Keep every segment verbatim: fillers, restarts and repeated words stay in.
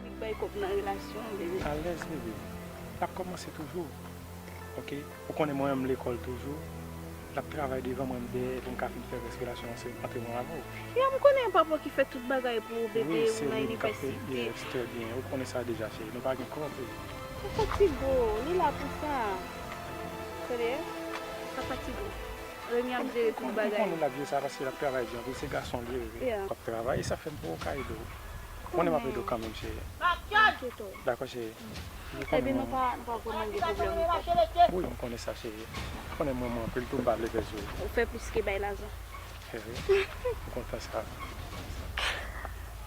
Annik bay kòb nan relasyon an, bebe. Alèz, bebe. N ap kòmanse toujou. Oke? Ou konnen mwen menm lekòl toujou. L ap travay devan mwen, m dèyè, pou m ka fin fè rès relasyon an, se antre mwen avè w. Ya, m konnen papa ki fè tout bagay pou ou, bebe, ou nan inivèsite. Wi, se li k ap fè, yes, trè byen. Ou konnen sa deja, cheri. Nou pa gen kòb, bebe. Sa fatige w, li la pou sa. Tande, sa fatige w. Remy ap jere tout bagay. Ou konnen l ap jere sa paske l ap travay di anpil. Se gason li ye, bebe. Yeah. L ap travay, e sa fè m poko ka ede w. Konnen m ap ede w kanmenm, cheri. Dakò, cheri. Epi nou pa, nou pa vrèman gen pwoblèm ankò. Wi, m konnen sa, cheri. Ou konnen mwen, mwen anpil tou, m pa vle pèdi w. Ou fè plis ke bay lajan. Cheri, m kontan sa.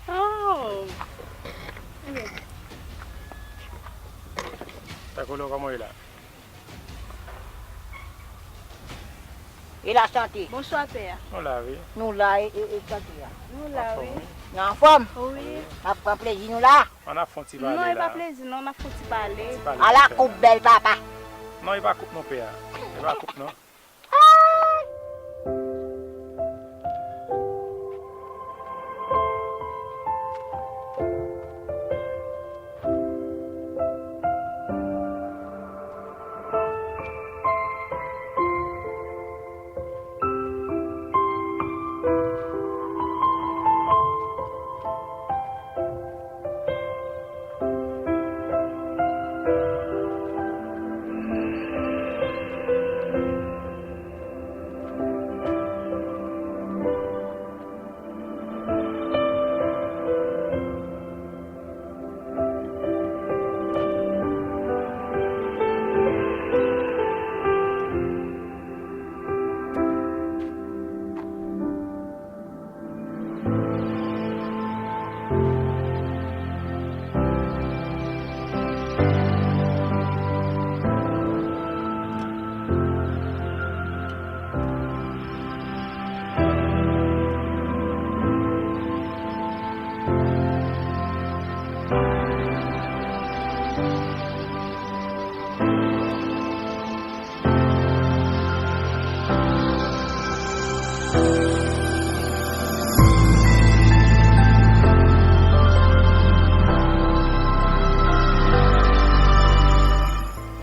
Oh. Ok. Dakò, kòman w ye la? E la sante? Bonswa, pè a. Nou la, wi. Nou la, e, e, e sante a? Nou la, wi. Nou anfòm? Wi. N ap pran plezi nou la? Ann ap fè yon ti pale la. Non, e pa plezi, non, n ap fè yon ti pale. Ala koup bèl papa. Non, e pa koup non, pè a. E pa koup non.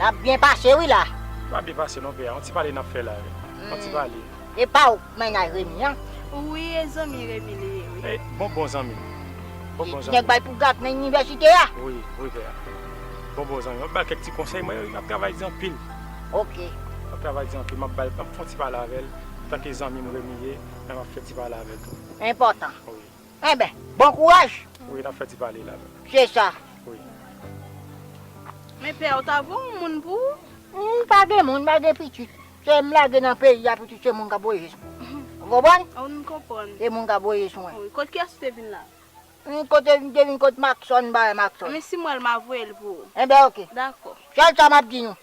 N ap byen pase wi la. Pa byen pase non, pè a. Yon ti pale n ap fè la, wi. Yon ti pale. E pa ou k mennaj Remy an? Wi, e zanmi Remy li ye, wi. E, bon, bon zanmi. Bon, bon zanmi. Nèg bay pou gad nan inivèsite a? Wi, wi, pè a. Bon, bon zanmi. M ap ba l kèk ti konsèy, mwen, wi, m ap travay di anpil. Ok. M ap travay di anpil, m ap ba l, m ap fè yon ti pale avè l. Antanke zanmi m Remy ye, men m ap fè ti pale avè l tou. Enpòtan. Wi. Enben, bon kouraj. Wi, n ap fè ti pale la. Se sa. Wi. Men pè, ou ta voye yon moun pou ou? M pa gen moun, m pa gen pitit. Se m lage nan peyi a, pitit se moun k ap voye sou mwen. Ou konprann? Wi, m konprann. Se moun k ap voye sou mwen. Wi, kot kiyès ou te vin la? M kote m te vin kot Maxon, m ba Maxon. Men si m wè l, m a voye l pou ou. Enben, ok. Dakò. Sèl sa m ap di nou.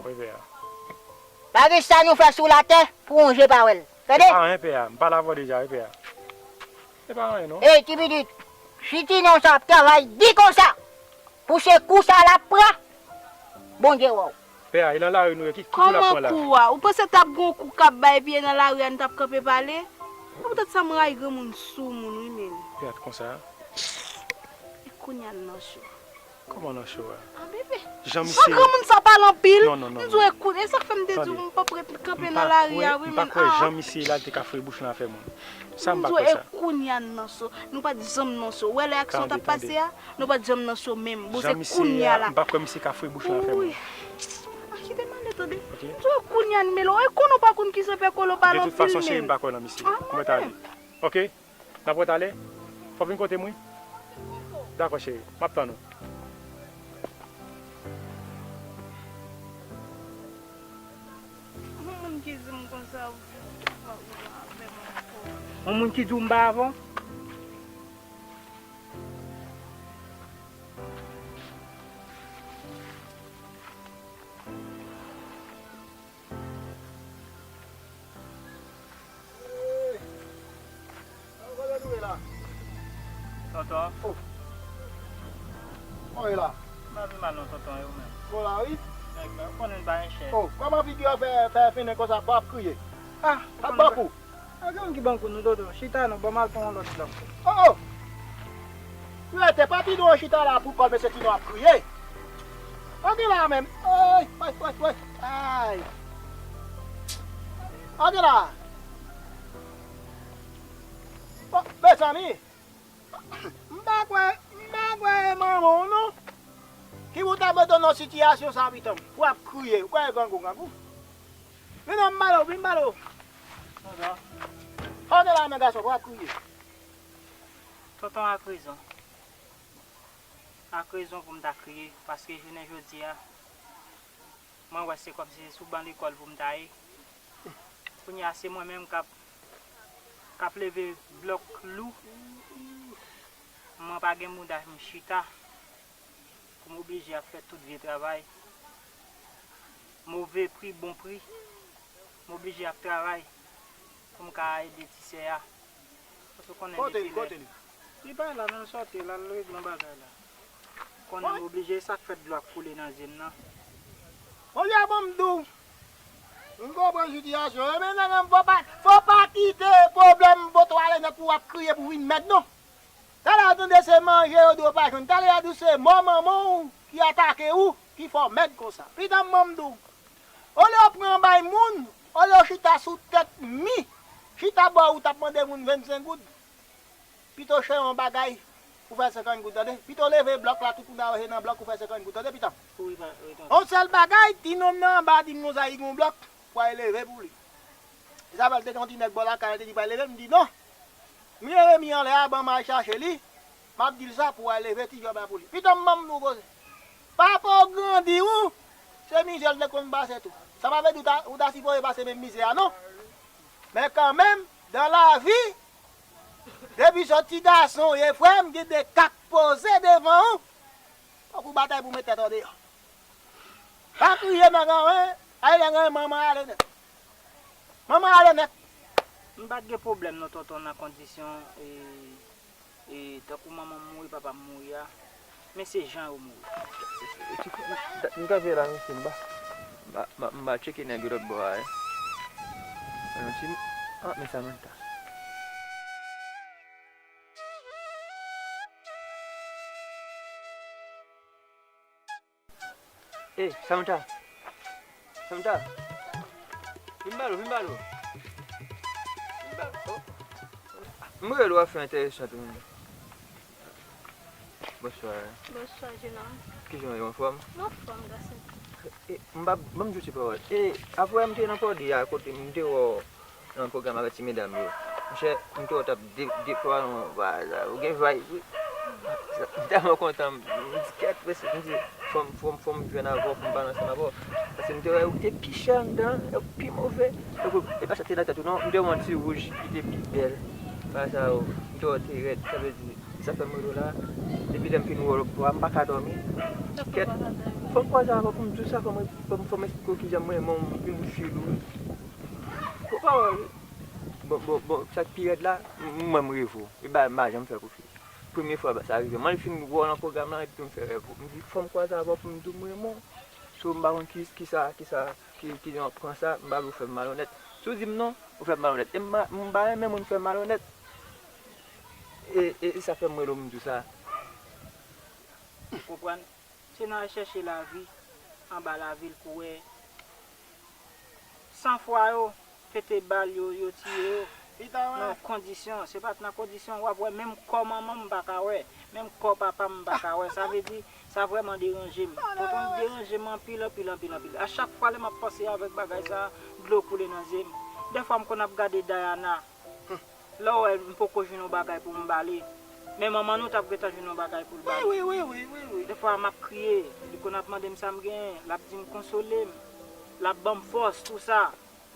Wi, pè a. Pa gen sa nou fè sou latè pou yon je pa wè l. Tande? E pa anyen, pè a. M pale avè w deja, wi, pè a. E pa anyen, non. Ey, ti pitit, si ti nonm sa ap travay di konsa, pou se kou sa l ap pran, Bondye wè w. Pè a, e nan lari nou ye, ki, ki kou l ap pran la? Kòman kou a? Ou panse t ap gen yon kou k ap bay epi e nan lari a nou t ap kanpe pale? Poutèt sa m rayi granmoun sou moun, wi, men. Pè a, t konsa? E kounye a n nan cho. Kòman nan cho a? A, bebe. Jan misye. An granmoun sa pale anpil. Non, non, non, non. M di w, ekout, e sa k fè m te di w m p ap ret kanpe nan lari a, wi, men. M pa kwè jan misye la, li te ka foure bouch lan afè moun. Sa m pa kwè sa. M di w, e kounye a n nan cho. Nou pa t janm nan cho. Wè lè aksyon t ap pase a, nou pa t janm nan cho menm. Bon, se kounye a la. M pa kwè misye ka foure bouch lan afè moun. Wi. A, kite m ale. Tande, m di w kounye a n mele w. E konnen w pa konn ki se pè kolo pale anpil menm. De tout fason, cheri, m pa kwè nan misye. Kòman ta ye? Ok? N ap retale? Fò w vin kote m, wi. Dakò, cheri. M ap tann ou. Yon moun ki di m konsa, ou pa konnen avè m ankò. Yon moun ki di w m pa avè w? Tonton. Oh. Kòman w ye la? M pa pi mal non, tonton, e ou menm? Bon la, wi. Nèg la, ou konnen n pa gen chèf. Oh, kòman figi w fè, fè fennen konsa, kò ap kriye? Ah, ap ban kou. A gen moun ki ban kou nou, tonton. Chita non, ban m al pran yon lòt blòk. Oh, oh! Rete, pa Tino chita la pou kò mesye Tino ap kriye. Antre la menm. Oy, oy, oy, oy. Ay. Antre la. Oh, mezanmi. M pa kwè, m pa kwè e manman w non. Ki pou ta mete w nan sitiyasyon sa, pitan m. Pou ap kriye. Ou kwè e grangou, grangou? Vin non, m pale w, vin pale w. Tonton. Antre la, men gason, pou ap kriye. Tonton ak rezon. Ak rezon pou m ta kriye, paske jounen jodi a, mwen wè se kòmsi se sou ban lekòl pou m ta ye. Kounye a, se mwen menm k ap, k ap leve blòk lou. Mwen pa gen mouda m chita. Pou m oblije ap fè tout vye travay. Move pri, bon pri. M oblije ap travay pou m ka ede ti sè a. Paske w konnen depi lè. Kote li, kote li? Li pa la, men l sòti, l al regle yon bagay la. Konnen m oblije, e sa k fè dlo ap koule nan zye m nan. Monchè, bon, m di w, m konprann sitiyasyon an, men nèg an, fò pa, fò pa kite pwoblèm pote w ale nèt pou w ap kriye pou w vin mèg non. Talè a tande se manje yo di w pa jwenn. Talè a di w se mò manman w ki atake w, ki fè w mèg konsa. Pitan m, ban m di w. Olye w pran bay moun, olye w chita sou tèt mi, chita bò wout ap mande moun vennsenk goud. Pito chèche yon bagay pou fè senkant goud, tande. Pito leve blòk la, tout moun ap mache nan blòk pou fè senkant goud, tande, pitan m. Wi, pa, wi, tonton. Yon sèl bagay, ti nonm nan anba di m konsa li gen yon blòk pou al leve pou li. E sa fè l te gen yon ti nèg bò lakay, li te di pral leve, m di non. M leve mi anlè a, ban m al chache li. M ap di l sa pou al leve ti jòb la pou li. Pitan m, ban m di w koze. Papa w grandi w, se mizè l te konn pase tou. Sa pa vle di w ta, ou ta sipoze pase menm mizè a non. Men kanmenm, dan lavi, depi se yon ti gason w ye, frè m, gen de ka k poze devan w. Fòk ou batay pou w met tèt ou deyò. Pa kriye nan ranwen, ay nan ranwen, manman ale nèt. Manman ale nèt. M pa t gen pwoblèm non, tonton, nan kondisyon, e, e, tankou manman m mouri, papa m mouri a. Men se jan yo mouri. M t ap veye la, mesye, m pa, m pa, m pa, m pa tcheke nèg yo lòt bò a, wi. Mwen ti, ah, men Samantha. Ey, Samantha! Samantha! Vin ba nou, vin ba nou! Vin ba nou! Oh. M rele w, afè enteresan tou. Bonswa. Bonswa, jenòm. Kijan w ye, w anfòm? M anfòm, gason. E, m pa, ban m di w ti pawòl. E, apre m te nan Pòdi a, kote m te wè w nan pwogram avèk ti medam yo. Monchè, m te wè w t ap de-, deplwaye yon bagay la. Ou gen vayb, wi. M tèlman kontan, m di, kèt, mesye, m di, fò m, fò m, fò m jwenn avè w pou m pale ansanm avè w. Paske m te wè ou te pi chè anndan, ou pi move. Epi, e pa sa te nan tèt ou, non. M te wè yon ti wouj ki te pi bèl. Bagay sa yo, m te wè w te rèd. Sa vle di, sa fè m rele w la. Depi lè m fin wè w lòt bò a, m pa ka dòmi. Kèt, fò m kwaze avè w pou m di w sa, fò m, fò m, fò m eksplike w kijan m renmen w, m vin fil ou. Bon, pawòl, wi. Bon, bon, bon, sa k pi rèd la, m-, mwen m reve w. E bagay m pa janm fè pou fi. Premye fwa sa rive. Mwen fin wè w nan pwogram lan, epi m fè rèv ou. M di, fò m kwaze avè w pou m di w m renmen w. So, m pa konn ki, kisa, kisa, ki, kijan w ap pran sa, m pa vle w fè m malonèt. Si w di m non, ou fè m malonèt. E m pa, m pa renmen moun fè m malonèt. E, e, e sa fè m rele w, m di w sa. Ou konprann? Se nan al chèche lavi anba lavil pou wè san fwa yo pete bal yo, yo tiye yo. Nan kondisyon, se pa t nan kondisyon, w ap wè menm kò manman m m pa ka wè, menm kò papa m m pa ka wè. Sa vle di, sa vrèman deranje m. Tonton, li deranje m anpil, anpil, anpil, anpil. A chak fwa lè m ap panse avèk bagay sa, dlo koule nan zye m. Dèfwa m konn ap gade Dayana. Lè w wè m poko jwenn yon bagay pou m ba li, men manman nou t ap gentan jwenn yon bagay pou l ba li. Wi, wi, wi, wi, wi, wi. Dèfwa m ap kriye, li konn ap mande m sa m genyen, l ap di m konsole m, l ap ban m fòs, tou sa.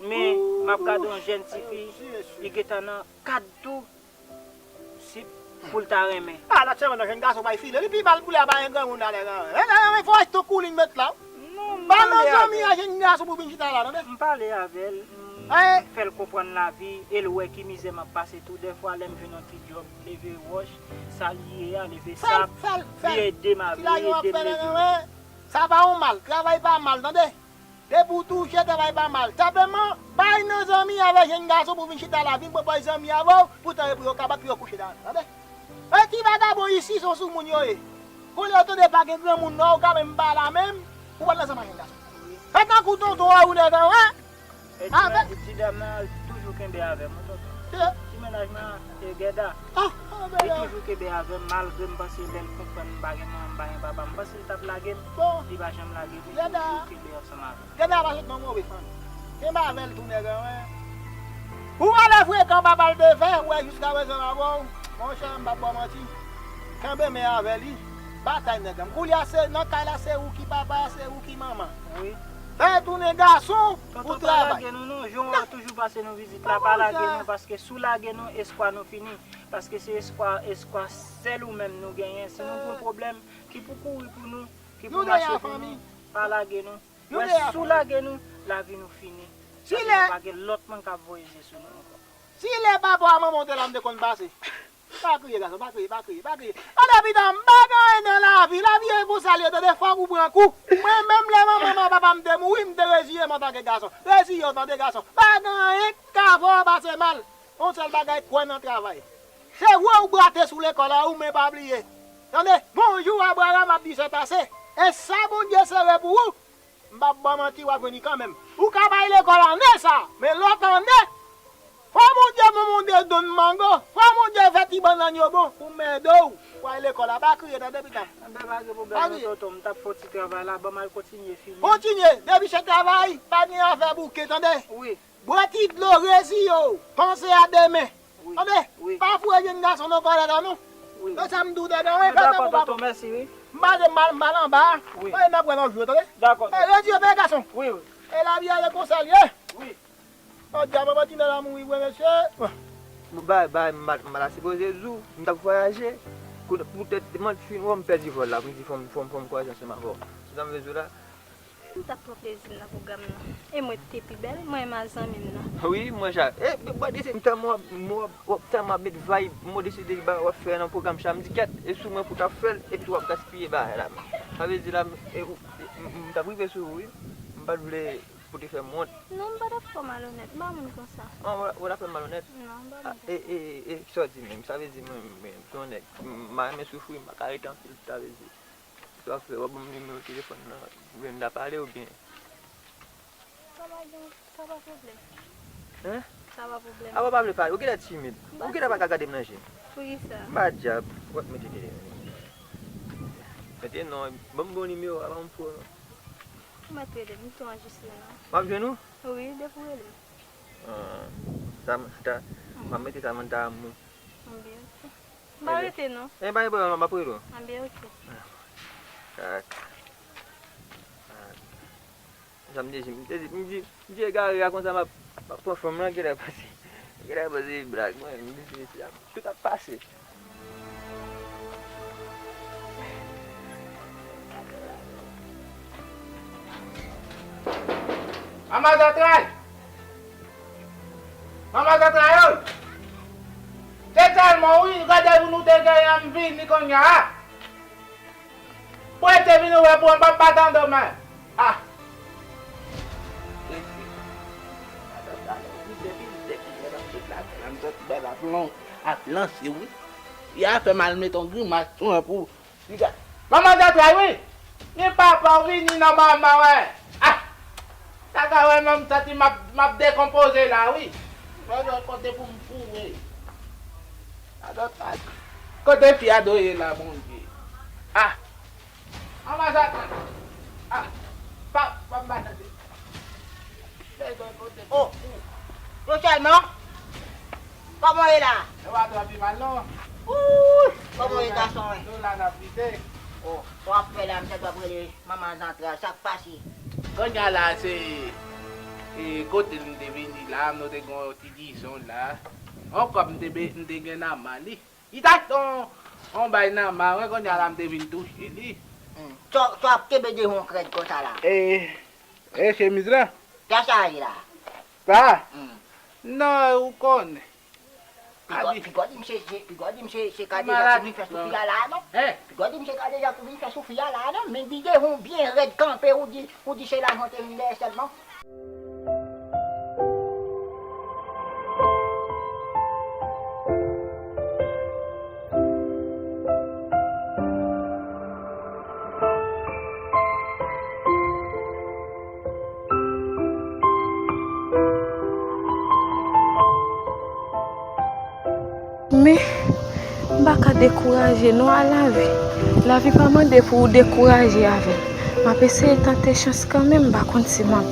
Men, m ap gade yon jèn tifi, li gentan nan kad tou, si pou l ta renmen. A, la sèlman nan jèn gason bay file, li pi mal pou li a pa gen granmoun la, nèg an. E, e, e, fò achte koulin met la. Non, m Ba nan pale zanmi avè l. A jèn gason pou vin chita la, tande? M pale avè l, m fè l konprann lavi, e l wè ki mizè m ap pase tou. Dèfwa, lè m jwenn yon ti djòb, leve wòch, sa l ye a, leve sab, li ede m avè l, li ede m leve. Sa pa yon mal, travay pa mal, tande? Depi w touche, travay pa mal. Senpleman, bay nan zanmi avè jèn gason pou vin chita la, vin pran pòz zanmi avè w, pou tan yo pou yo ka bat pou yo kouche dan, tande? E ti vagabon isi, se yon soumoun yo ye. Kounye a, yo tande pa gen granmoun non, ou ka menm pa la menm, ou pral nan zanmi avè jèn gason. Fè tankou tonton an ou nèg an, wè? E ti men-, ti dam nan toujou kenbe avè m, wi, tonton. Ti mennaj mwen an, e Gèda. Li toujou kenbe avè m, malgre m panse lè l konprann m pa gen manman, m pa gen papa, m panse l t ap lage m. Li pa janm lage m, li toujou kenbe ansanm avè m. Gèda pa sot nan move fanmi. Kenbe avè l tou, nèg an, wi. Ou pale frekan, papa l te fè, ou wè jiskaprezan l avè w. Monchè, m p ap ba w manti. Kenbe men avè li. Batay, nèg an. Koulye a, se nan kay la, se ou ki papa, se ou ki manman. Wi. Fè tounen gason pou travay. Tonton, pa lage nou non, jan w toujou pase nou vizit la, pa lage nou, paske si w lage nou, espwa nou fini. Paske se espwa, espwa sèl ou menm nou genyen. Si nou gen yon pwoblèm, ki pou kouri pou nou, ki pou mache pou nou, pa lage nou. Wè, si w lage nou, lavi nou fini. Paske pa gen lòt moun k ap voye je sou nou ankò. Si lè papa w a manman w te la, m te konn pase. Pa kriye, gason, pa kriye, pa kriye, pa kriye. Tande, pitit, m pa gen anyen nan lavi. Lavi e konsa l ye, tande, fòk ou pran kou. Mwen menm, lè manman m ak papa m te mouri, m te reziye m antanke gason. Reziye w, tande, gason. Pa gen anyen k ka fè w pase mal. Yon sèl bagay, kwè nan travay. Se wè ou brate sou lekòl la, ou men pa bliye. Tande, bonjou, Abraram ap di sètase. E sa Bondye sere pou ou, m p ap ba w manti, w ap jwenn li kanmenm. Ou ka bay lekòl ane sa, men lòt ane, fò Bondye ban w yon de donn mango, fò Bondye fè ti bannann yo bon, pou m ede w, pou w al lekòl la, pa kriye, tande, pitit. Enben, pa gen pwoblèm non, tonton, m t ap fè yon ti travay la, ban m al kontinye fini. Kontinye, depi se travay, pa gen afè bouke, tande? Wi. Bwè ti dlo, reziye w, panse a demen. Wi. Tande, pa foure jèn gason nan kòlèt la non. Wi. E sa m di w, tande, wi, fè tankou papa. Dakò, tonton, mèsi, wi. M pale mal, m pale anba. Wi. Tande, n ap wè lòt jou, tande. Dakò, tonton. E, reziye w, tande, gason. Wi, wi. E lavi a, e konsa l ye. Wi. O djab, manman ti nèg la mouri vre, mesye. Bon, bay, bay, m pa, m pa ta sipoze di w, m t ap vwayaje. Kounye, poutèt m fin wè w, m pèdi vòl la, m di fò m, fò m, fò m kwaze ansanm avè w. Se sa m vle di w la. M t ap pran plezi m nan pwogram nan. E mwen ki te pi bèl, mwen menm ak zanmi m nan. Wi, mwen sa. E, mwen deside, m tèlman w ap, w ap, w ap tèlman ap met vibe, mwen deside ba, w ap fè nan pwogram sa, m di kèt, e sou mwen pou w t ap fè l, epi w ap gaspiye bagay la. Sa vle di la, e, ou, e, m, m t ap rive sou ou, wi. M pa t vle pou w te fè m wont. Non, m pa t ap fè w malonèt, m pa moun konsa. An, w, w t ap fè m malonèt? Non, m pa moun konsa. E, e, e, sa w di menm, sa vle di mwen, mwen, mwen, se yon nèg, m, m pa renmen soufri, m pa ka rete anpil, sa vle di. Sa w ap fè, w ap ban m nimewo telefòn nan, oubyen n ta pale oubyen? Sa pa gen, sa pa pwoblèm. Hein? Sa pa pwoblèm. A, w pa vle pale, ou genlè timid. Ou genlè pa ka gade m nan je. Poukisa? M pa djab, w ap mete telefòn. Mete non, ban m bon nimewo a, pa yon pwoblèm. Ou mèt rele m, m tou anrejistre non. M ap jwenn ou? Wi, depi w rele m. Ah, sa m, ta, m ap mete sa, mwen ta amou. Anben, ok. M pa rete non. E, pa gen pwoblèm, m ap rele w. Anben, ok. Ak. Ak. Sa m te di, m te di, m di, m di egare a konsa m ap, m ap pran fanm lan, genlè panse, genlè panse se blag, mwen, m di, mesye, tout ap pase. Manman zantray! Manman zantray, oy! Se sèlman wi, randevou nou te genyen an m vini kounye a. Prete vin ouvè pou mwen, m p ap pa tande w, men. Ah! Depi, depi, depi lè m ap sot lakay la, m santi bèl ap lan-, ap lanse, wi. Y a fè m al met yon grimas sou mwen pou Li ka, manman zantray, wi. Ni papa w vini nòmalman, wè. Ah! Sa ka wè, menm santi m ap, m ap dekonpoze la, wi. Gadon kote pou m foure. Gadon, kote fi a dwe ye la, Bondye? Ah! Anmwazèl! Ah! Pa, pa m pa tande. Gadon kote pou m foure. Yo sèlman? Kòman w ye la? Yo pa twò pi mal, non. Wouy! Kòman w ye, gason, wi? Nou la, n ap lite. Oh, w ap fè la, m tande w ap rele manman zantray, sa k pase? Kounye a la, se, e, kote nou te vini la, nou te gen yon ti dizon la. Yon kòb m te be-, m te gen nan men li. Li t achte yon, yon bay nan men mwen, kounye a la, m te vin touche li. Hmm. Sa, sa w ap kenbe de yon krèd konsa la? E, e chemiz la? Sa sa ye la? Sa? Hmm. Non, ou konnen. Piga, piga w di m se, se, piga w di m se, se kade zak ou vin fè sou fi a la a, non? Piga w di m se kade zak ou vin fè sou fi a la a, non? Men di de yon byen rèd kanpe, ou di, ou di se lajan w te vin dèyè sèlman. Men, m pa ka dekouraje non a lavi. Lavi pa mande pou w dekouraje avè l. M ap eseye tante chans kanmenm, m pa konn si m ap.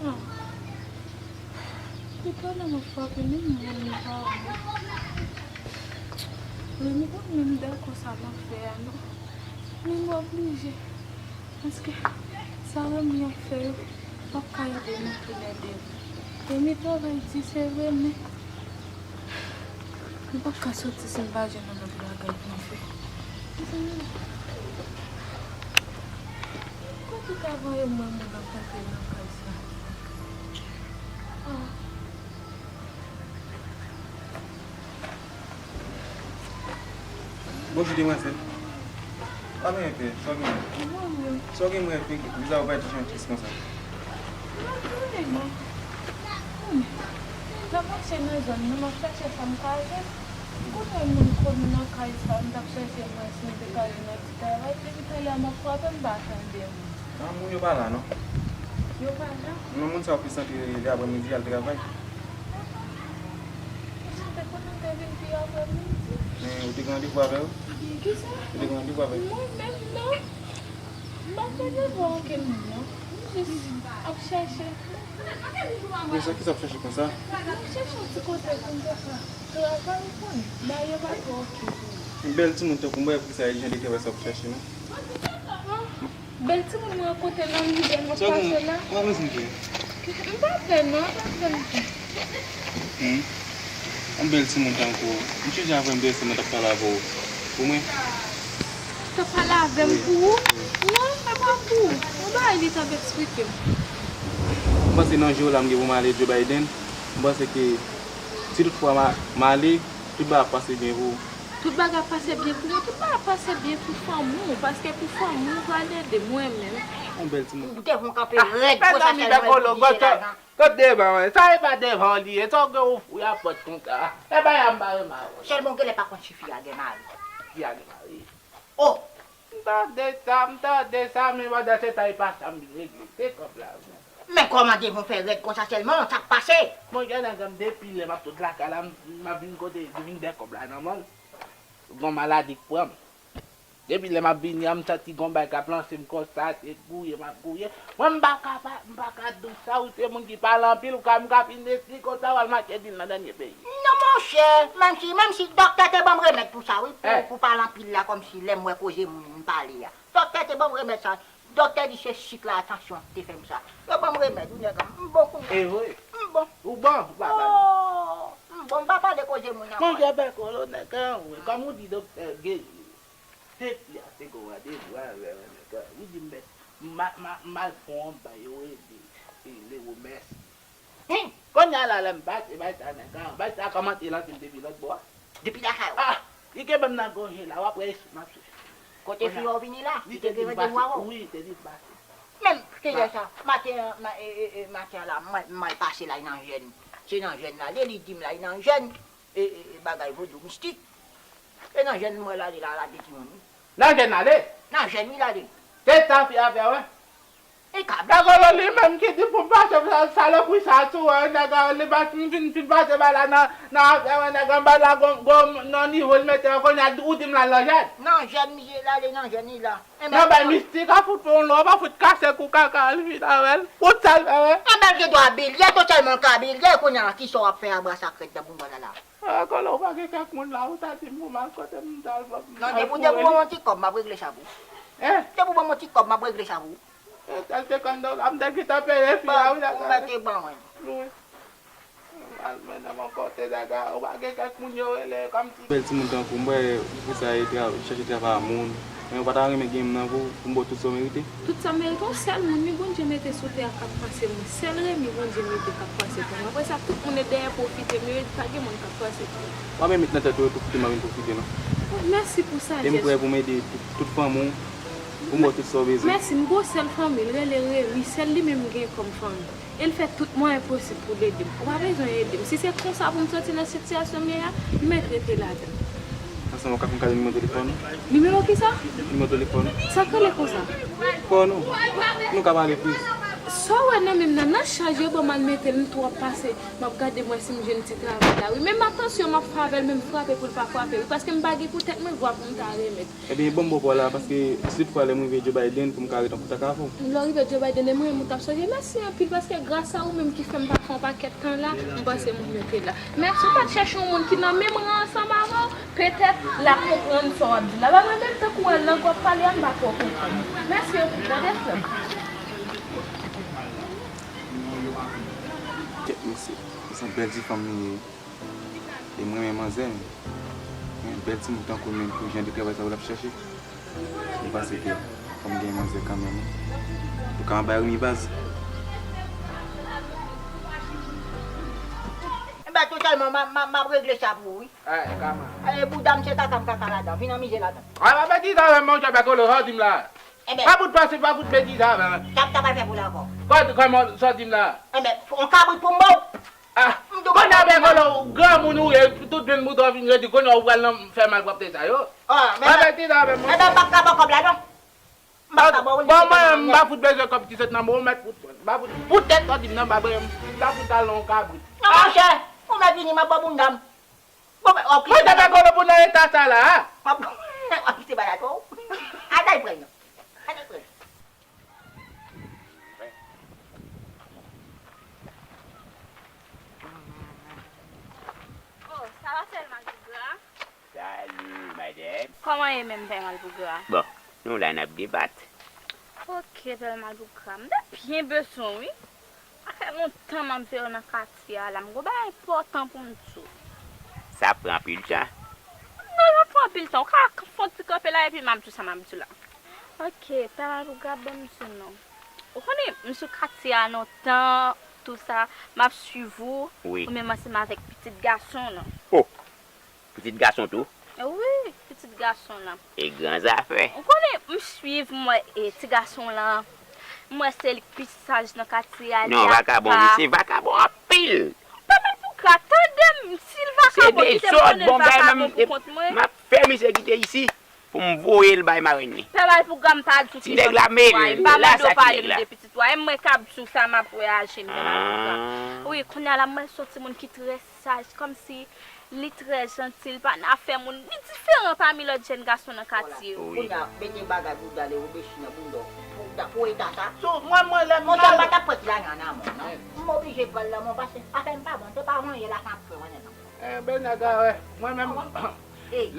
Ah. Li pale m ap frape menm mwen, li pa wè. Remi konn menm dakò sa m ap fè a, non. Men m oblije. Paske sa Remi ap fè yo p ap ka ede m anpil, ede m. Remi travay di, se vre, men m p ap ka soti si m pa jwenn yon lòt bagay pou m fè. Mezanmi, kote w ta voye mwen, moun ap rantre nan kay sa? Ah. Bonjou, demwazèl. Pa gen pè, sa w gen? Sa w gen, mwen, vizaj ou parèt jan tris konsa. M ap mache nan zòn nan, m ap chèche sa m ka jwenn. M konnen moun konnen nan kay sa, m t ap chèche mwen si m te ka jwenn yon ti travay. Depi talè a m ap frape, m pa tande moun. Non, moun yo pa la, non. Yo pa la? Non, moun sa yo plis antre lè aprèmidi al travay. Ou santi kote w te vin pi aprèmidi? Men, ou te gen randevou avè yo? Kisa? Ou te gen randevou avè yo? Mwen menm, non. M pa t randevou okenn moun, non. M jis ap chèche. Men sa, kisa w ap chèche konsa? M ap chèche yon ti kote pou m te ka travay, ou konnen. Bagay yo pa twò oke pou mwen. Yon bèl timoun tankou m, wè poukisa e jan de travay sa w ap chèche, non? Ah. Bèl timoun mwen kote nan lidè m ap pase la. Ou pa bezwen pè. M pa pè non, m pa pè non. Hmm. Yon bèl timoun tankou w. M chonje avè yon bèl timoun t ap pale avè w pou mwen. T ap pale avè m pou ou? Non, e pa pou ou. Yon bagay li t ap eksplike m. M panse nan jou la m gen pou m ale Joe Biden. M panse ke si tout fwa m a-, m ale, tout bagay ap pase byen pou ou. Tout bagay ap pase byen pou mwen, tout bagay ap pase byen pou fanmi w, paske pou fanmi w pral ede mwen menm. Yon bèl timoun. Ou te fon kanpe rèd konsa sèlman pou di se lajan. Kot devan mwen, sa e pa devan li ye, sa w gen ou fouye a pòt konsa. E pa y a m pa renmen avè w. Sèlman w genlè pa konn si fi a gen mari. Fi a gen mari. Oh! M tande sa, m tande sa, men pandan se tan e pa sa m vin regle, se kòb la. Men kòman devan w fè rèd konsa sèlman, sa k pase? Monchè nèg, m depi lè m ap sot lakay la, m, m ap vin kote, vin dèyè kòb la nan men l. Gon maladi k pran m. Depi lè m ap vini an, m santi gon bagay k ap lanse m konsa, se gouye m ap gouye. Mwen, m pa ka pa, m pa ka di w sa, ou se moun ki pale anpil, ou ka, m ka fin esplike w sa, w al mache di l nan dènye peyi. Non, monchè, menm si, menm si dòktè te ban m remèd pou sa, wi, pou, pou pale anpil la, kòmsi lè m wè koze moun, m pale a. Dòktè te ban m remèd sa. Dòktè di se sik la, tansyon te fè m sa. Yo ban m remèd, wi, nèg, m bon kounye a. E vre? M bon. Ou bon? Ou pa mal. Oh, m bon, m pa pale koze moun nan. Monchè, bèk ou, nèg, wi. Kòm ou di dòktè geri. Se fi a te gon randevou avè w, nèg, wi, di m bèt. M a-, m a-, m al pran yon bay, yo rele, e, le remèsi. Hen! Kounye a la, lè m pase bay sa, nèg, a, bay sa kòmanse lanse m depi lòt bò a. Depi lakay ou? Ah! Li kenbe m nan gòje la, w ap wè espri m ap sou. Kote fi yo vini la, li te gen randevou avè w? Wi, li te di l pase. Menm, te lè sa, maten an, ma- e- e- e- maten an la, mwen mwen pase la nan jèn. Se nan jèn la, li di m la, li nan jèn. E, e, e bagay vodou mistik. E nan jèn mwen la, li la, la de timoun, wi. Nan jèn ale? Nan jèn, wi, la de. Se sa fi a fè, wi. E ka. Dakò, li menm ki di pou m pase sa- salopri sa sou, wi, nèg a, li pa fin, fin, fin pase ba la nan, nan afè, wi, nèg anba la, gon, gon, nan nivo l mete, kounye a, ou di m la nan jèn. Nan jèn, misye, la, li nan jèn, li la. Nan bay mistik a fout fè yon lò, pa fout kase kou kaka, li vin avè l. Fout sa l fè, wi. Anben, l gen dwa bilye, totalman l ka bilye, kounye a, kisa w ap fè a bra sa krèt nan bounda la la? Ah, konnen w pa gen kèk moun la, ou ta di m pou m al kote m ta al. Non, depi w, depi w ban m yon ti kòb, m ap regle sa pou ou. Hein? Depi w ban m yon ti kòb, m ap regle sa pou ou. Eh, sèl senkant dola, m te gentan peye fi a, wi, dakò. Ou mèt ban mwen. Wi. M al mennen m yon kote, dakò, ou pa gen kèk moun yo rele kòmsi. Bèl timoun tankou m, wè, ou sa e tra- chèche travay a moun. Men ou pa ta renmen gen m nan pou, pou m ba w tout sa w merite? Tout sa m merite, yon sèl moun, wi, Bondye mete sou tè a k ap panse mwen. Sèl Remi Bondye mete k ap panse pou mwen. Apre sa, tout moun ret dèyè pwofite, men pa gen moun k ap panse pou mwen. W ap met nan tèt ou yo pwofite, m ap vin pwofite, non. Oh, mèsi pou sajès ou. E m prè pou m ede tout, tout fanmi w, pou m ba w tout sa w bezwen. Mèsi, m gen yon sèl fanmi, l rele Remi, sèl li menm m gen kòm fanmi. E l fè tout mwayen posib pou l ede m. Ou pa bezwen ede m. Si se konsa pou m soti nan sitiyasyon m ye a, m mèt rete ladan l. Ansanm, ou ka fè m kado nimewo telefòn ou? Nimewo kisa? Nimewo telefòn ou. Sa k rele konsa? Fò nou. Nou ka pale plis. Sa w wè nan men m nan, nan chaj yo ban m al mete l, m twò pase. M ap gade m wè si m jwenn ti travay la, wi. Menm atansyon m ap fè avè l, men m frape pou l pa frape, wi. Paske m pa gen pou tèt mwen vwa pou m ta remèt. Ebyen, ban m ba w pa w la, paske si toutfwa lè m rive Joe Biden, pou m ka ret an kontak avè w. Lè w rive Joe Biden, e mwen menm ou t ap sonje. Mèsi anpil, paske gras a ou menm ki fè m pa fè yon pakèt tan la, m panse mwen mete la. Mèsi, ou pa t chèche yon moun ki nan menm ran ansanm avè w, petèt l ap konprann sa w ap di la. Ba mwen menm, tankou w wè l nan gwo pale a, m pa twò konprann. Mèsi anpil, tande frè m. Kèt mesye, se yon bèl ti fanm li ye. E m renmen manzè, men yon bèl timoun tankou l menm pou jan de travay sa yo l ap chèche. M panse ke fò m gen manzè kanmenm, wi. Antouka, anba Remi baz. Enben, totalman, m a- m a- m ap regle sa pou ou, wi. Ay, kama. E bouda m se kaka m kaka ladan. Vin anmize ladan. Ay, pa pèdi tan avè m, monchè, bèkolo, sa w di m la. Enben. Pa fout pase, pa fout pèdi tan avè m. Sa m ta pral fè pou la ankò? Kò- kòman sa w di m la? Enben, on kabrit pou m ba w. Ah, kounye a, bèkolo, granmoun ou ye, tout grenn bouda w fin redi, kounye a ou pral nan fè malpwòpte sa yo. Ah, men, pa pèdi tan avè m, monchè. Enben, m p ap ka ba w kòb la, non. M p ap ka ba w li. Bon, mwen, m pa fout bezwen kòb ki sot nan men w, mèt fout. M pa fout. Poutèt sa w di m nan, m pa bezwen, m ta fout al nan yon kabrit. Non, monchè, ou mèt vini, m ap ba w bounda m. Bon, men, ok. Mwen te fè kolo pou nan eta sa la, a? W ap, w ap kite bagay twò. Atay pran non. Atay pran. Oh, sa va, Pè Malpougra? Salut, madame. Kòman ye menm, Pè Malpougra? Bon, nou la n ap debat. Ok, Pè Malpougra. M te byen bezwen w, wi. Sa fè lontan m ap veye w nan katye a la. M gon bagay enpòtan pou m di w. Sa pran anpil tan? Non, l pa pran anpil tan. Ou ka fè yon ti kanpe la epi m ap di w sa m ap di w la. Ok, Pè Malpougra, ban m di w non. Ou konnen, m sou katye a lontan, tou sa, m ap swiv ou, wi, ou menm ansanm avèk pitit gason w lan. Oh! Pitit gason tou? Wi, pitit gason lan. E gran zafè. Ou konnen, m swiv, m wè, e, ti gason lan, m wè se li k pi saj nan katye a, li apa. Non, vakabon, misye vakabon anpil. Pè Malpougra, tande m, si l vakabon, kite m konnen l vakabon pou kont mwen. M ap fè misye kite isi pou m voye l bay marenn li. Pè Malpougra, m pa di w ki fòt pitit wa, m pa mande w pale m de pitit wa, e mwen k ap di w sa m ap reyaji m, Pè Malpougra. Wi, kounye a la, m wè se yon timoun ki trè saj, kòmsi li trè janti, li pa nan afè moun, li diferan pami lòt jèn gason nan katye yo. Wi. Kounye a, mete bagay bouda Leo Messi nan bounda w. Pou, pou eta sa. Sou, mwen, mwen, lè m... Monchè, m pa t ap pran ti lajan nan men w, non. M oblije pran l nan men w, paske afè m pa bon, se pa manyen la sa m ap fè, wè nèg la. Enben, nèg la, wè, mwen menm,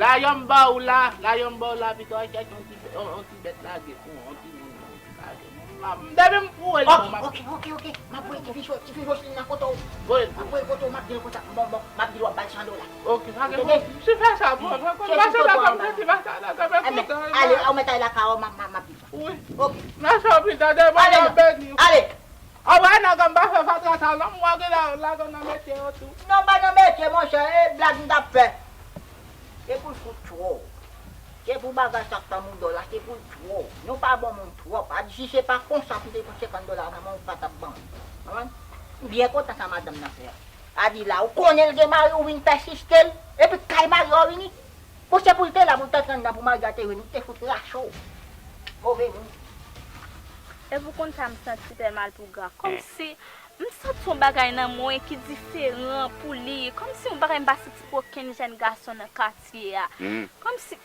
lajan m ba w la, lajan m ba w la, pito w al chèche yon ti, yon, yon ti bèt lage pou yon ti moun, yon ti lage. M, m, depi m foure l, bon, m ap... Ok, ok, ok, ok. M ap voye ti ficho, ti ficho si nan kote w. Voye l. M ap voye l kote w, m ap di l konsa. Bon, bon, m ap di l w ap ba l san dola. Ok, sa gen pwoblèm. Si fè sa, bon, fè konn pase la, fè m santi pase la, fè m kontan. Enben, ale, ou mèt ale lakay ou, m ap, m ap, m ap di l sa. Wi. Ok. Mèsi anpil, tande, Bondye ap beni w. Ale. Anba nèg an, m pa fè fatra sa non, m wè gen la, lajan nan metye yo tou. Non, pa nan metye, monchè, e blag m t ap fè. E pou l fout twò. Se pou bagay sa k tanbou dò la, se pou l twò. Nou pa bon moun twòp. A di si se pa konsa pou te pran senkant dola nan men w, ou pa t ap ban m. Konprann? M byen kontan sa madanm nan fè a. A di la, ou konnen l gen mari, ou vin pèsiste l, epi kay mari a w vini. Bon, se pou l te la, pou l t antre anndan, pou mari a te vini, ou te fout rache w. Move moun. Epi ou konn sa m santi, Pè Malpougra. Kòmsi m santi yon bagay nan mwen ki diferan pou li. Kòmsi yon bagay m pa santi pou okenn jèn gason nan katye a. Kòmsi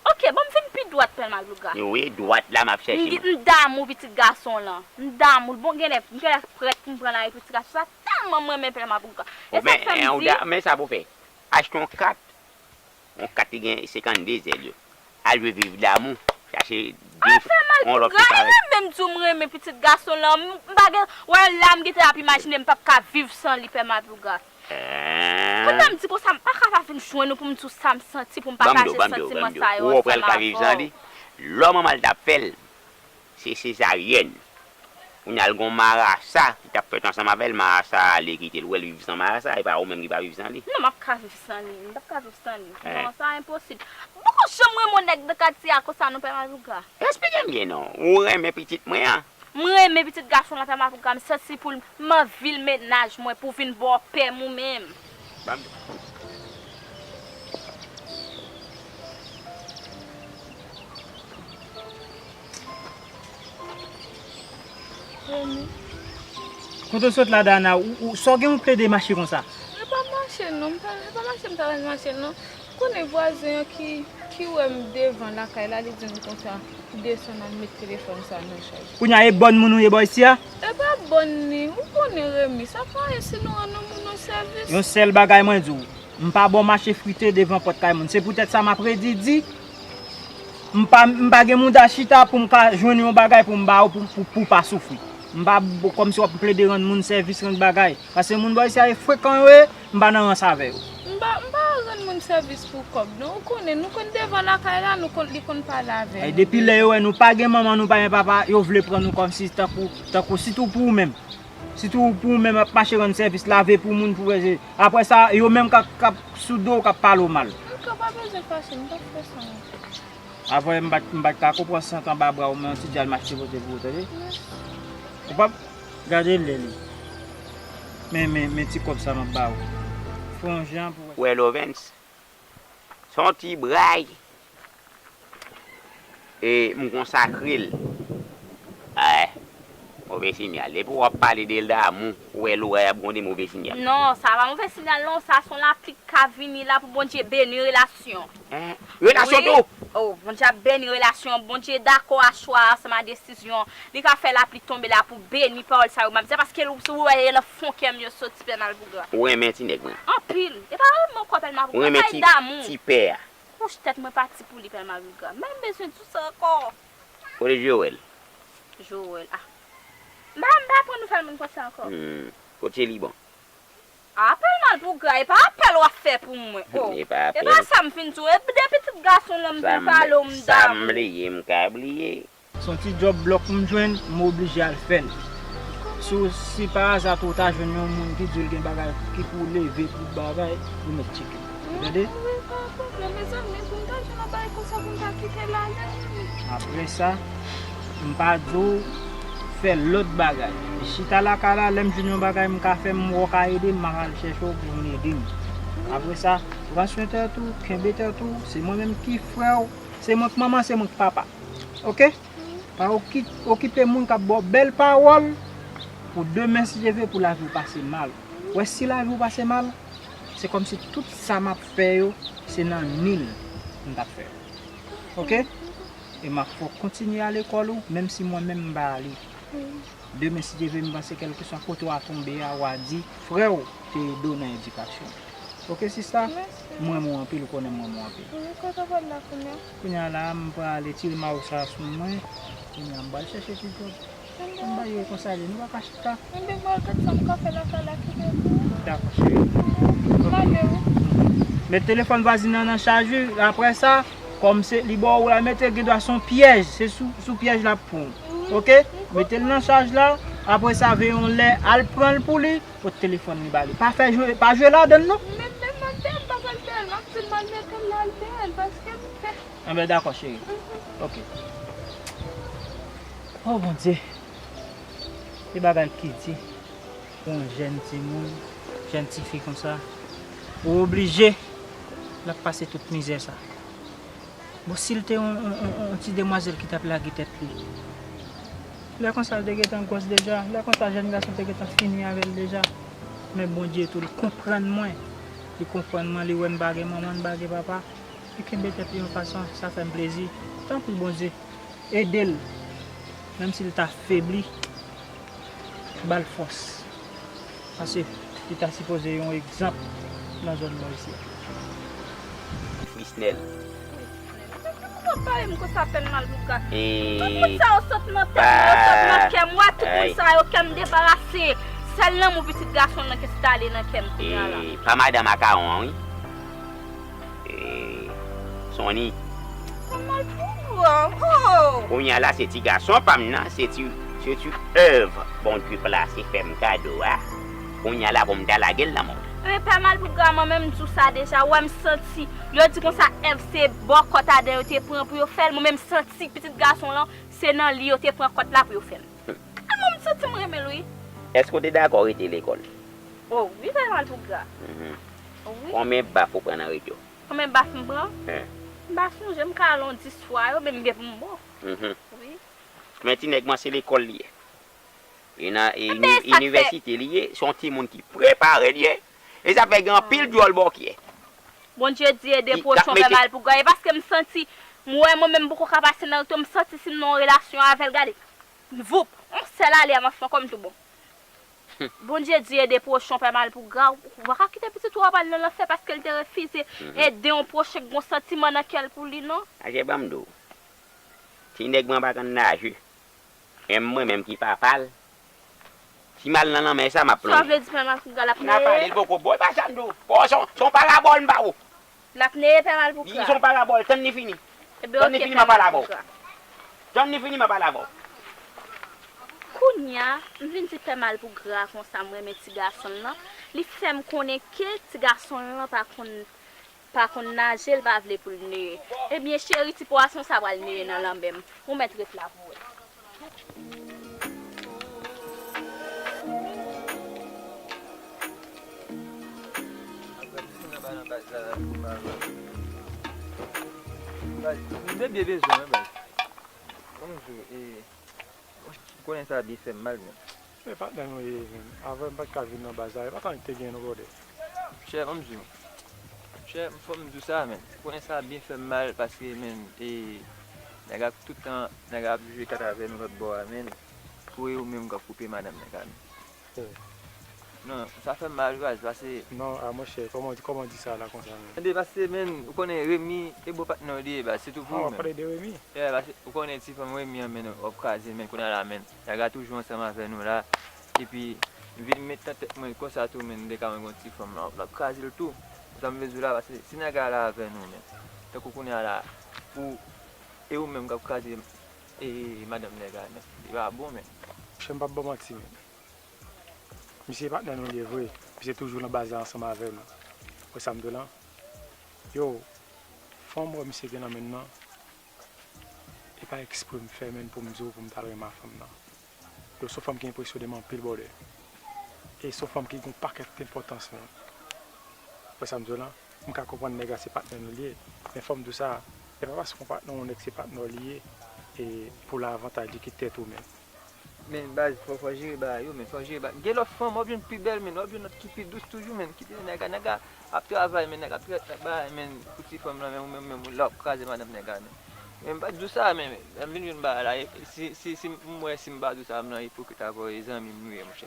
Ok, bon, m vin pi dwat, Pè Malpougra. Wi, dwat la m ap chèche. M damou pitit gason lan. M damou l. Bon, genlè, m genlè prèt pou m pran lari pou pitit gason sa. Tèlman m renmen Pè Malpougra. E sa k fè m di. Men sa pou fè. Achte yon kat. Yon kat ki gen senkannde zèl yo. Al jwe viv damou. Chache de, yon lòt ki parèt. Renmen m di w m renmen pitit gason lan. M pa gen, wè la m gentan ap imajine m p ap ka viv san li, Pè Malpougra. Kounye a m di konsa, m pa ka pa vin jwenn ou pou m di w sa m santi, pou m pataje santiman sa yo ansanm avè w. Ou wè w pral ka viv san li? Lò manman l t ap fè l, se sezaryèn. Kounye a l gon marasa ki t ap fèt ansanm avè l, marasa a ale kite l, ou wè l viv san marasa, e pa ou menm ki pa viv san li. Non, m ap ka viv san li, m p ap ka viv san li. Non, sa enposib. M poko janm renmen yon nèg nan katye a konsa non, Pè Malpougra. Eksplike m byen non, ou renmen pitit mwen an? M renmen pitit gason lan, Pè Malpougra, m santi pou l, m anvi l mennaj mwen pou vin ba w pè m ou menm. Ban m. Remi. Kote w sot la, Dana? Ou, ou, sa w gen ou plede mache konsa? E pa mache non, m pa, e pa mache m ta pral mache non. Ou konnen vwazen an ki, ki wè m devan lakay la, li di m konsa, desann al met telefòn sa nan chaj. Kounye a, e bòn moun ou ye bò isi a? E pa bòn li, ou konnen Remi, sa pa anyen si nou rann yon moun yon sèvis. Yon sèl bagay mwen di w, m pa ba w mache frite devan pòt kay moun. Se poutèt sa m ap redi di, m pa, m pa gen mouda chita pou m ka jwenn yon bagay pou m ba w pou, pou, pou w pa soufri. M pa, kòmsi w ap plede rann moun sèvis, rann bagay. Paske moun bò isi a e frekan yo ye, m pa nan rans avè yo. M pa, m pa rann moun sèvis pou kòb non. Ou konnen, nou konn devan lakay la, nou konn, li konn pale avè nou. Depi lè yo wè nou pa gen manman, nou pa gen papa, yo vle pran nou kòmsi tankou, tankou sitou pou ou menm. Sitou pou ou menm ap mache rann sèvis, lave pou moun, pou vèje. Apre sa, yo menm k ap, k ap sou do w, k ap pale w mal. Ok, ou pa bezwen fache, m p ap fè sa non. Avè m pa t, m pa t ka konprann sant anba bra w, men yon ti djal m achte pote pou ou, tande? Ou p ap gade lè li. Men, men, men ti kòb sa m ap ba ou. Fè yon jan pou wè. Wè Lovens, se yon ti bray. E m konsakre l. Ay. Move sinyal. Depi w ap pale de damou, ou wè lora y ap gronde, move sinyal. Non, sa pa move sinyal non, sa se yon lapli k ka vini la pou Bondye beni relasyon. Hein? Relasyon tou? Oh, Bondye ap beni relasyon, Bondye dakò a chwa a ansanm a desizyon. Li ka fè lapli tonbe la pou beni pawòl sa yo m ap di a, paske l, ou wè e nan fon kè m yo soti, Pè Malpougra. Ou renmen ti nèg mwen? Anpil. E pa renmen ankò, Pè Malpougra, sa e damou. Ou renmen ti, ti pè a? Kouch tèt mwen pati pou li, Pè Malpougra. M pa menm bezwen di w sa ankò. Kote Joel? Joel, ah. M pa, m pa pran nouvèl moun konsa ankò. Hmm. Kote li bon? Apèl Malpougra, e pa apèl w ap fè pou mwen. Oh. E pa apèl. E pa sa m fin di w. E de pitit gason lan m vin pale w, m damou. Sa m bliye, m ka bliye. Se yon ti djòb blòk m jwenn, m oblije al fè l. Si w, si pa aza tou w ta jwenn yon moun ki di w l gen bagay ki pou leve pou bagay, ou mèt tcheke. Ou tande? Wi, pa pwoblèm, mezanmi, pou m ta jwenn yon bagay konsa pou m ta kite l ale, wi. Apre sa, m pa di w fè lòt bagay. Chita lakay la, lè m jwenn yon bagay m ka fè, m wè w ka ede m, m ap al chèche w pou w vin ede m. Apre sa, pran swen tèt ou, kenbe tèt ou, se mwen menm ki frè w, se mwen k manman, se mwen k papa. Oke? Pa oki-, okipe moun k ap ba w bèl pawòl pou demen, si Dye vle, pou lavi w pase mal. Ou wè, si lavi w pase mal, se kòmsi tout sa m ap fè yo, se nan nil m t ap fè yo. Oke? E m ap fè w kontinye ale lekòl ou, menm si mwen menm m pa ale. Demen, si Dye vle, m panse kèlkeswa kote w a tonbe a, w a di frè w te ede w nan edikasyon. Oke, sista? Mèsi. M renmen w anpil, ou konnen m renmen w anpil. Wi, kote w pral la kounye a? Kounye a la, m prale tire mayo sa sou mwen. Kounye a, m pral chèche ti djòb. Ann ba yo konsa li, nou pa ka chita. Enben, m al gad sa m ka fè lakay la, kite m. Dakò, cheri. M ale, wi. Met telefòn vwazin nan nan chaj, wi. Apre sa, kòm se li ba w la, mete, gen dwa se yon pyèj. Se sou, sou pyèj l ap pran w. Oke? Mete l nan chaj la. Apre sa, veye yon lè, al pran l pou li. Pot telefòn li ba li. Pa fè jwe, pa jwe ladan l, non. Men, men, m ap fè, m pa pral fè l. M ap di l m al mete l la, l peye l, paske m fè. Anben, dakò, cheri. Ok. Oh, Bondye. Se bagay ki di pou yon jèn timoun, jèn tifi konsa, ou oblije l ap pase tout mizè sa. Bon, si l te yon, yon, yon, yon ti demwazèl ki t ap lage tèt li, lè konsa l te gentan gwòs deja, lè konsa jèn gason te gentan fini avè l deja. Men Bondye tou, li konprann mwen. Li konprann mwen, li wè m pa gen manman, m pa gen papa. Li kenbe tèt li yon fason, sa fè m plezi. Tanpri Bondye, ede l. Menm si l ta febli, ba l fòs. Paske li ta sipoze yon egzanp nan zòn nò isi a. Frisnel. Ou pale m konsa, Pè Malpougra. Tout moun sa yo sot nan tèt mwen, yo sot nan kè m. Wè tout moun sa yo, kè m debarase. Sèl lanmou pitit gason nan k enstale nan kè m kounye a la. Pa madan makawon an wi. Sony. Pè Malpougra, oh! Kounye a la se ti gason pa m nan, se ti, se ti èv Bondye plase fè m kado a. Kounye a la pou m ta lage l nan men w. Men Pè Malpougra, mwen menm m di w sa deja, w wè m santi, yo di konsa èv se bò kòt Adan yo te pran pou yo fè l, mwen menm m santi pitit gason lan, se nan li yo te pran kòt la pou yo fè l. Mwen menm m santi m renmen l wi. Èske w te dakò rete lekòl? Oh wi, Pè Malpougra. Wi. Konbyen baf ou pran nan reto? Konbyen baf m pran? M pa sonje, m ka al yon dis fwa yo, men m gen pou m bon. Wi. Men ti nèg mwen se lekòl li ye. E nan e, inivèsite li ye, se yon timoun ki prepare li ye. E sa fè gen anpil djòl bòkyè. Bondye di ede pwochen w fè mal pou gay. E paske m santi, m wè mwen menm m poko ka pase nan reto, m santi si m nan yon relasyon avè l, gade. Voup! Yon sèl ale a m ap fè kò m tou bon. Bondye di ede pwochen w fè mal pou gra, ou pa ka kite pitit ou a pral nan lanfè paske l te refize ede yon pwochen k gon santiman nan kè l pou li non. Aje ban m di w, ti nèg mwen pa konn naje. Menm mwen menm ki papa l, si m al nan lanmè sa m ap plonje. Sa w vle di pè Malpougra l ap neye? N a pale l poko bon, e pa sa m di w. Bon, se yon parabòl m ba ou. L ap neye pè Malpougra. Li se yon parabòl, tann li fini. Tann li fini m a pale avè w. Tann li fini m a pale avè w. Kounye a, m vin di pè Malpougra konsa m renmen ti gason l lan, li fè m konnen ke ti gason l lan pa konn pa konn naje, l pa vle pou l neye. Ebyen cheri, ti pwason sa pral neye nan lanmè m. Ou mèt ret la pou wè. Baz, m te byen bezwen w wi baz. Kòman w ye? Ou konnen sa byen fè m mal menm. E patnè nou ye menm. Avan m pa t ka vin nan baz la, e pa t annik te gen nou brother. Chè, ban m di w. Chè, fò m di w sa menm. Ou konnen sa byen fè m mal paske menm, e, nèg ap tout tan, nèg ap jwe kat avè nou lòt bò a menm. Pou e ou menm k ap koupe madanm nèg la menm. Non, sa fè m mal wi baz, paske. Non, a monchè, kòman, kòman w di sa la konsa menm? Tande, paske menm, ou konnen Remy, e bon patnè w li ye baz, se tou pou ou menm. A, w ap pale de Remy? Yeah, paske ou konnen ti fanm Remy an menm, w ap kraze menm, kounye a la menm. Nèg la toujou ansanm avè nou la. Epi, m vin met nan tèt mwen konsa tou menm, m te ka wè gon ti fanm la, l ap kraze l tou. Sa m vle di w la, paske si nèg la la avè nou menm, tankou kounye a la, ou, e ou menm k ap kraze, e, madanm nèg la menm, li pa bon menm. Monchè, m p ap ba w manti menm. Misye patnè nou li ye vre. Misye toujou nan baz la ansanm avè nou. Ou wè sa m di w lan? Yo, fanm ou wè misye gen nan men l lan, e pa ekspre m fè menm pou m di w pou m t al renmen a fanm nan. Yo, se yon fanm ki enpresyone m anpil brother. E se yon fanm ki gen yon pakèt enpòtans menm. Ou wè sa m di w lan? M ka konprann nèg la se patnè nou li ye, men fò m di w sa, e pa paske yon patnè, yon nèg se patnè w li ye, e pou lavantaj li ki tèt ou menm. Men baz, fò, fò jere bagay yo, men fò jere bagay. Gen lòt fanm, w ap jwenn pi bèl, men w ap jwenn lòt ki pi dous toujou, men kite nèg la, nèg la ap travay, men nèg ap trèt bagay, men pou ti fanm lan, men ou menm, menm, ou la w ap kraze madanm nèg la, men. Men m pa t di w sa, men, men lè m vin jwenn bagay la, e, si, si, si m wè, si m pa di w sa, m nan ipokrit avè w, e zanmi m nou ye, monchè.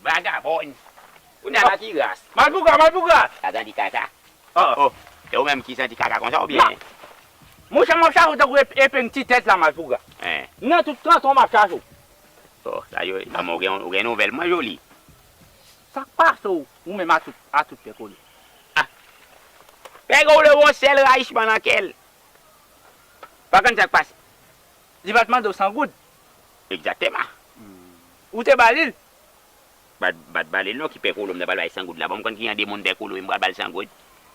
Vagabòn! Ou nan la ki ras? Malpougra, Malpougra! Sa santi kaka. Oh, e ou menm ki santi kaka konsa oubyen? Monchè, m ap chache w tankou ep- epeng ti tèt la, Malpougra. Nan tout kanton m ap chache w. Oh, sa yo, zanmi, ou gen, ou gen nouvèl mwen, Joli. Sa k pase w, ou menm a tout, a tout pè kole? Ah! Pè kole gon sèl rayisman nan kè l. Pa konn sa k pase. Li pa t mande w san goud? Egzakteman. Ou te ba li l? M pa t, m pa t ba li l non, ki pè kolo m ta pral bay san goud la. Bon, m konn ki jan de moun pè kolo ye, m pral ba l san goud.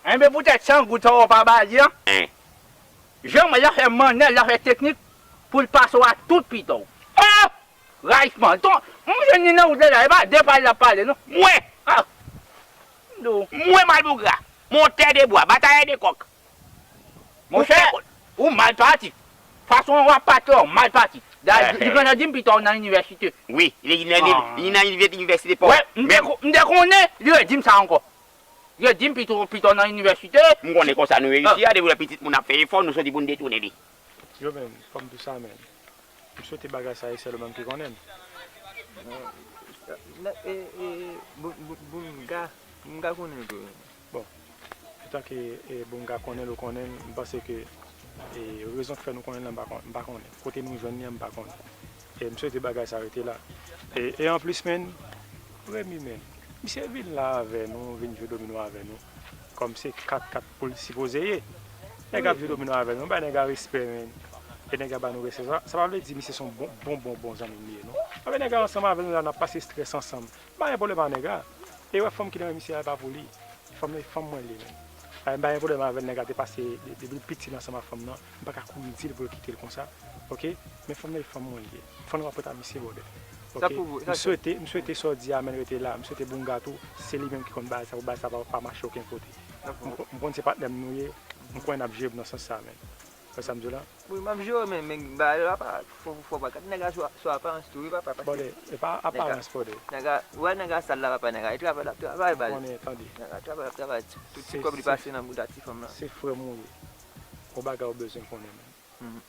Enben poutèt san goud sa w pa ba li an, jan mwen la fè mannè, la fè teknik pou l pase w a tout pito w. Oh! Rayisman. Ton, m jwenn li nan wout la, la, e pa de pale l ap pale, non. Mwen! Ah! M di w. Mwen Malpougra, montè de bwa, batayè de kòk. Monchè, ou mal pati. Fason w ap pati la, ou mal pati. Dayè, li gentan di m pito w nan inivèsite. Wi, li nan, li nan inivèsite pa w. Wè, m te konnen, li redi m sa ankò. Yo di m pito, pito nan inivèsite. M konnen konsa nou ye isi a, depi lè pitit moun ap fè efò, nou soti pou n detounen li. Yo menm, fò m di w sa menm. M swete bagay sa e sèl ou menm ki konnen l. Nan, e, e, Bou-, Bou-, Bounga, Bounga konnen l tou. Bon, etan ke, e, Bounga konnen l, ou konnen l, m panse ke, e, rezon k fè nou konnen l lan, m pa kon-, m pa konnen. Kote nou jwenn li an, m pa konnen. E m swete bagay sa rete la. E, e anplis, menn, Remy, menn, misye vin la avè nou, vin jwe domino avè nou. Kòm se kat kat pou l sipoze ye. Nèg ap jwe domino avè nou, bay nèg la respè, menn. E nèg la ba nou respè. Sa, sa pa vle di misye se yon bon, bon, bon, bon zanmi m li ye, non. Anben nèg la ansanm avè nou la, n ap pase estrès ansanm. M pa gen pwoblèm ak nèg la. E wè fanm ki nan men misye a, e pa pou li. Fanm nan, e fanm mwen li ye, menn. Ay, m pa gen pwoblèm avè l, nèg la te pase de-, depi l piti l ansanm ak fanm nan. M pa ka kouri di l pou l kite l konsa. Oke? Men fanm nan, e fanm mwen li ye. Fanm nan pa prèt a misye, brother. Oke? M swete, m swete sa w di a, menn, rete la. M swete Bounga tou, se li menm ki konn bagay sa, pou bagay sa pa, pa mache okenn kote. M ko-, m konn se patnè m nou ye, m konnen n ap jere nan sans sa, menn. Wè sa m di w la? Wi, m ap jere w, men, men bagay la pa, fò, fò pa gade nèg la sou, sou aparans tou, wi, papa, paske brother, e pa aparans, brother. Nèg la, wè nèg la sal la, papa, nèg la, li travay, l ap travay, baz. Ou konnen, tande. Nèg la travay, l ap travay, ti, tout ti kòb li pase nan bouda ti fanm nan. Se frè m ou ye. Yon bagay ou bezwen konnen, menn.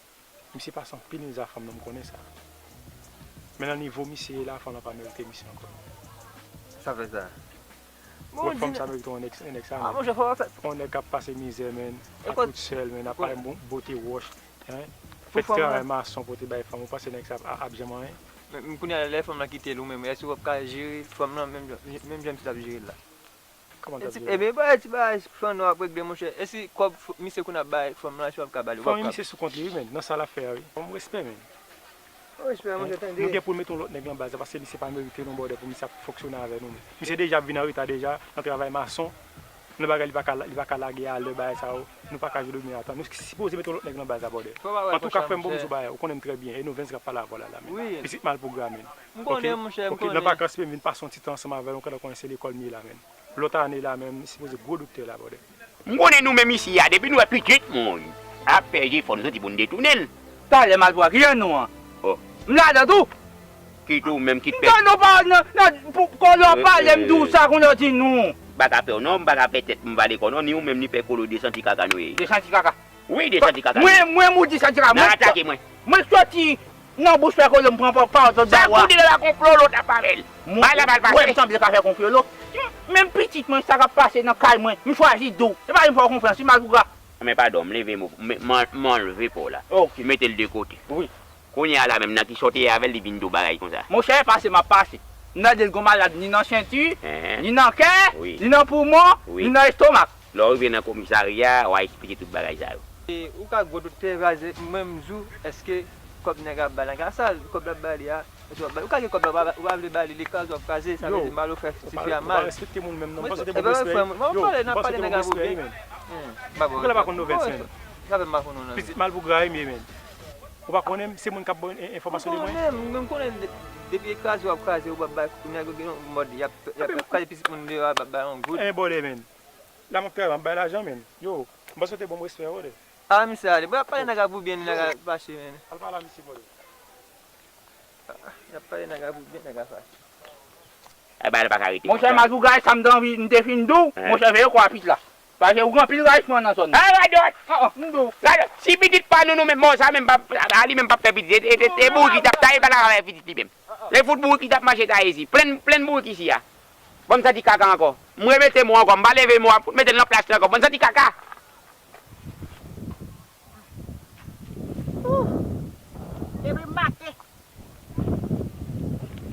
Misye pase anpil mize a fanm nan, m konnen sa. Men nan nivo misye ye la, fanm nan pa merite misye ankò. Sa fè sa. Wè fanm sa merite yon nèg, yon nèg sa, menn. Yon nèg k ap pase mizè, menn, ak tout sèl, menn, ap pale bon, bote wòch, hein. Fè travay mason, pote bay fanm, ou panse nèg sa ap, ap janm anyen? Men, men kounye a, lè fanm nan kite l ou menm, èske w ap ka jere fanm nan menm jan, menm jan misye t ap jere l la? Kòman l t ap jere l? Ebyen, bagay, ti bagay fanm nan w ap regle, monchè. E si kòb f-, misye konn ap bay fanm nan, èske w ap ka ba li? Ou p ap ka. Fanmi misye sou kont li, wi, menn, nan sa l ap fè a, wi. Ban m respè, menn. Respè, monchè, tande. Nou gen pou n mete yon lòt nèg nan baz la, paske misye pa merite non, brother, pou misye ap fonksyone avè nou, menn. Misye deja ap vin an reta deja, nan travay mason, nan bagay li pa ka, li pa ka lage a lè bagay sa yo. Nou pa ka jwe domino atan. Nou sipoze mete yon lòt nèg nan baz la, brother. Antouka, frè m, bon, m di w bagay, ou konnen m trè byen, e Novens k ap pale avè w la, la, menn. Pitit Malpougra, menn. M konnen, monchè, m konnen. Nan vakans, menn, vin pase yon ti tan ansanm avè l, ou konnen se lekòl m ye la, menn. Lòt ane la menm, sipoze gwo doktè la, brother. M konnen nou menm isi a, depi nou wè pitit moun ap fè jefò, nou soti pou n detounen l. Talè Malpougra, ki jan nou an? Oh. M ladan tou. Kit ou menm, kit pèp. Non, non, pa, non, non, pou, kon lè w pale, m di w sa, kon lè w di nou. M pa ka pè w non, m pa ka pè tèt m vale kò non, ni ou menm, ni pè Kolo, de santi kaka nou ye. De santi kaka. Wi, de santi kaka. Mwen, mwen, m ou di santi kaka. Nan atake mwen. Mwen soti nan bouch pè Kolo, m pran pa, pawòl sot ba w a. Sa kou di la konplo, lòt ap avè l. Bay la bal pase. Wè, m sanble ka fè konplo. Menm pitit mwen, sa k ap pase nan kay mwen, m chwazi di w. E pa vin fè w konfyans, wi, Malpougra. Men padon, m leve mo, m, m, m anlve pa w la. Ok. M mete l de kote. Wi. Kounye a la menm, nan ki sa w te ye avè l, li vin di w bagay konsa? Monchè, pase m ap pase. M tande l gon malad ni nan senti, ni nan kè, ni nan poumon, ni nan estomak. Lè w rive nan komisarya, w a eksplike tout bagay sa yo. E, ou ka gwo doktè, raze, mwen m di w, èske kòb nèg ap ba l an ka sal, kòb l ap ba li a, èske w ap ba li? Ou ka gen kòb la, ou pa, ou pa vle ba li, li kraze, w ap kraze, sa vle di mal ou fè tifi a mal. Ou pa respekte moun menm non, m panse w te bon respè. Yo, m panse w te bon respè wi, menn. Ou genlè pa konn Novens, menn. Pitit Malpougra wi, menn. Ou pa konnen m, se moun k ap ba w en-, enfòmasyon de mwen? M konnen m, m konnen de-, depi e kraze w ap kraze, ou p ap bay nèg yo gen yon mòd, y ap, y ap kraze pitit moun deyò a, p ap bay yon goud. En bòdè, menn. La m ap travay, m ap bay lajan, menn. Yo, m panse w te ban m respè, bòdè. A, misye ale. Bon, y ap pale nèg la pou byen, nèg la fache, menn. Al pale a misye, bòdè. Y ap pale nèg la pou byen, nèg la fache. Ebyen, l pa ka rete konsa. Monchè, Malpougra, sa m te anvi, m te fin di w, monchè, veye kò a pitit la. Paske ou gen anpil rayisman nan zòn nan. A, radòt! An, an, m di w. Radòt! Si pitit pa nou, nou menm, mò sa menm, pa, a, li menm p ap fè pitit. E, e, e, e bourik li t ap taye, pa ta ka fè pitit li menm. E fout bourik li t ap mache taye isi. Plenn, plenn bourik isi a. Bon, m santi kaka ankò. M remete mo ankò. M pa leve mo a, fout mete l nan plas li ankò. Bon, m santi kaka. Ooh! Depi maten.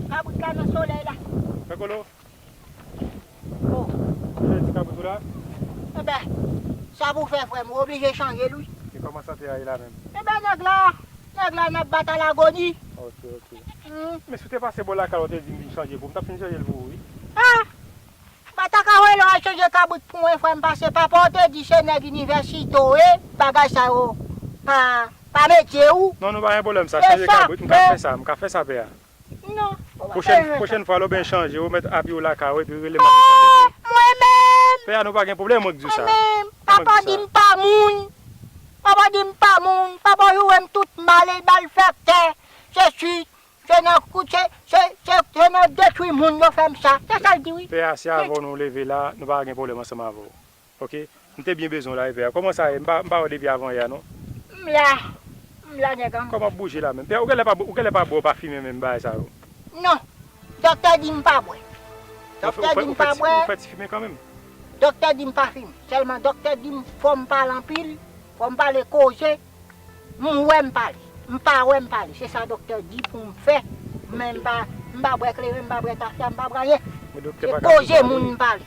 Kabrit la nan solèy la. Pè Kolo? Oh. Ou jwenn ti kabrit ou la? Enben, sa pou w fè, frè m, ou oblije chanje l, wi. E kòman sante a ye la menm? Enben, nèg la, nèg la nan bat a lagoni. Ok, ok. Hmm. Men si w te pase bò lakay la, w te di m vin chanje pou w, m t ap fin chanje l pou ou, wi. Ah! M pa ta ka voye l al Chanje kabrit pou mwen, frè m, pase papa w te di se nèg inivèsite w ye, bagay sa yo pa, pa metye ou. Non, nou pa gen pwoblèm sa, chanje kabrit, m ka fè sa, m ka fè sa, pè a. Non. Pwochèn fwa, lè w byen chanje, ou mèt abiye w lakay ou, epi rele m ap chanje. Mwen menm! Pè a, nou pa gen pwoblèm, mwen k di w sa. Mwen menm! Papa di m pa moun. Papa di m pa moun. Papa joure m tout mal, malfektè. Se si, se nan kout, se, se, se, se nan detwi moun yo fè m sa. Se sa l di, wi. Pè a, se avè w nou leve la, nou pa gen pwoblèm ansanm avè w. Ok? M te byen bezwen w la, wi, pè a. Kòman sa ye? M pa, m pa wè w depi avan yè a, non. M la. M la, nèg an. Kòman w ap bouje la menm? Pè a, ou genlè pa, ou genlè pa bwè, ou pa fimen menm bagay sa yo? Non. Dòktè di m pa bwè. Dòktè di m pa bwè. Ou fè ti fimen kanmenm? Dòktè di m pa fimen. Sèlman dòktè di m fò m pale anpil, fò m pale koze. M wè m pale. M pa wè m pale. Se sa dòktè di pou m fè. Men m pa, m pa bwè kleren, m pa bwè tafya, m pa bwè anyen. Se koze moun m pale.